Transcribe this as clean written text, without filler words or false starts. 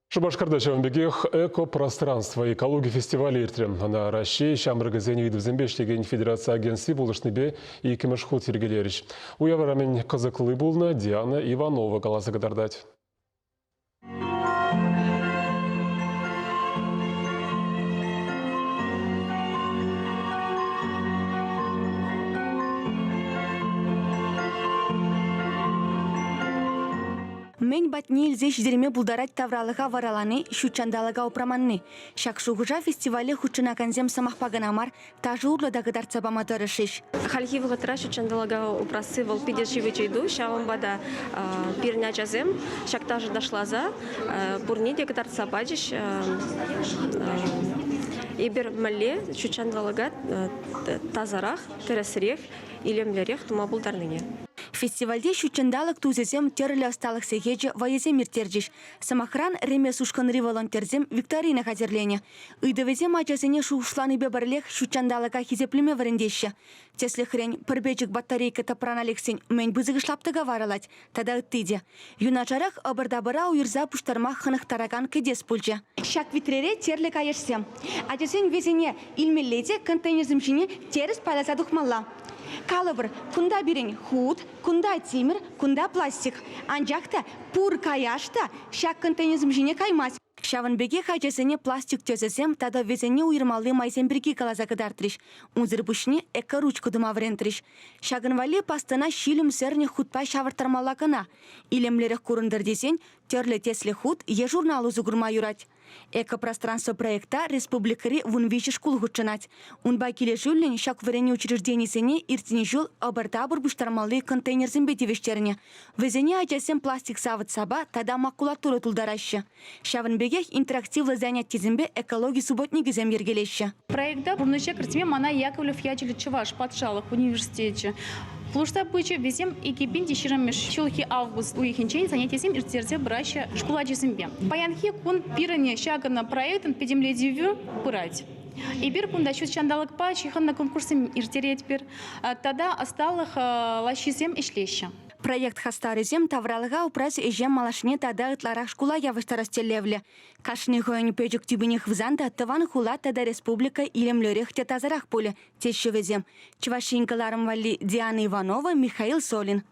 Шупашкарта ҫавӑн пекех «Экопространство» экологи фестивалӗ иртрӗ. Ӑна Раҫҫей ҫамрӑкӗсен ыйтӑвӗсемпе ӗҫлекен федераци агентстви пулӑшнипе иккӗмӗш хут йӗркелерӗҫ. Уявра мӗн кӑсӑкли пулнӑ, Диана Иванова каласа кӑтартать. Мӗн патне илсе ҫитерме пултарать тавралӑха варалани, ҫут ҫанталӑка упраманни? Ҫак шухӑша фестивале хутшӑнакансем сӑмахпа кӑна мар, ташӑ урлӑ та кӑтартса пама тӑрӑшрӗҫ. Хальхи вӑхӑтра ҫут ҫанталӑка упрасси вӑл питӗ ҫивӗч ыйту. Ҫавӑнпа та пирӗн ачасем ҫак ташӑ ташласа пурне те кӑтартса пачӗҫ. Эпир мӗнле ҫут ҫанталӑка тасарах, тӗрӗсрех илемлӗрех тума пултарнине. Фестивальте ҫутҫанталӑк тусӗсем тӗрлӗ ӑсталӑх сехечӗ вӑйӑсем ирттерчӗҫ. Сӑмахран, Ремес ушкӑнри волонтерсем викторина хатӗрленӗ. Ыйтӑвӗсем ачасене шухӑшланипе пӗрлех ҫутҫанталӑка хисеплеме вӗрентеҫҫӗ. Тӗслӗхрен, пӗр пӗчӗк батарейка тӑпрана лексен мӗн пысӑкӑш лаптӑка варалать тата ытти те. Юнашарах ӑпӑр-тапӑра уйӑрса пуҫтарма хӑнӑхтаракан кӗтес пулчӗ. Ҫак витрере тӗрлӗ каяшсем. Ачасен вӗсене илмелле те контейнерсем ҫине тӗрӗс пайласа тухмалла. Калӑпӑр, кунта пирӗн хут, кунта тимӗр, кунта пластик. Анчах та пур каяш та ҫак контейнерсем ҫине каймасть. Ҫавӑн пекех ачасене пластик тӗсӗсем тата вӗсене уйӑрмалли майсем пирки каласа кӑтартрӗҫ. Унсӑр пуҫне экоручка тума вӗрентрӗҫ. Ҫакӑн валли пастӑна ҫилӗм сӗрнӗ хутпа ҫавӑрттармалла кӑна. Илемлӗрех курӑнтӑр тесен тӗрлӗ тӗслӗ хут е журнал усӑ курма юрать. Экопространство проекта республикӑри 13 шкул хутшӑнать. Унпа килӗшӳллӗн ҫак вӗренӳ учрежденисене иртнӗ ҫул ӑпӑр-тапӑр пуҫтармалли контейнерсемпе тивӗҫтернӗ. Вӗсене ачасем пластик савӑт-сапа тата макулатура тултараҫҫӗ. Ҫавӑн пекех интерактивлӑ занятисемпе экологи субботникӗсем йӗркелеҫҫӗ. Проекта пурнӑҫа кӗртме мана Яковлев ячӗллӗ Чӑваш патшалӑх университечӗ пулӑшса пычӗ. Вӗсем 2020 ҫулхи август уйӑхӗнчен занятисем ирттерсе пыраҫҫӗ шкул ачисемпе. Паянхи кун пирӗн ҫакӑн проектӑн пӗтӗмлетӗвӗ пырать. Эпир кунта ҫут ҫанталӑкпа ҫыхӑннӑ конкурссем ирттеретпӗр тата ӑсталӑх лаҫҫисем ӗҫлеҫҫӗ. Проект хастарӗсем тавралӑха упрас ӗҫе малашне тата ытларах шкула явӑҫтарас тӗллевлӗ. Кашни хӑйӗн пӗчӗк тӳпине хывсан та тӑван хула тата республика илемлӗрех те тасарах пулӗ, теҫҫӗ вӗсем. Чӑваш Ен кӑларӑм валли Диана Иванова, Михаил Солин.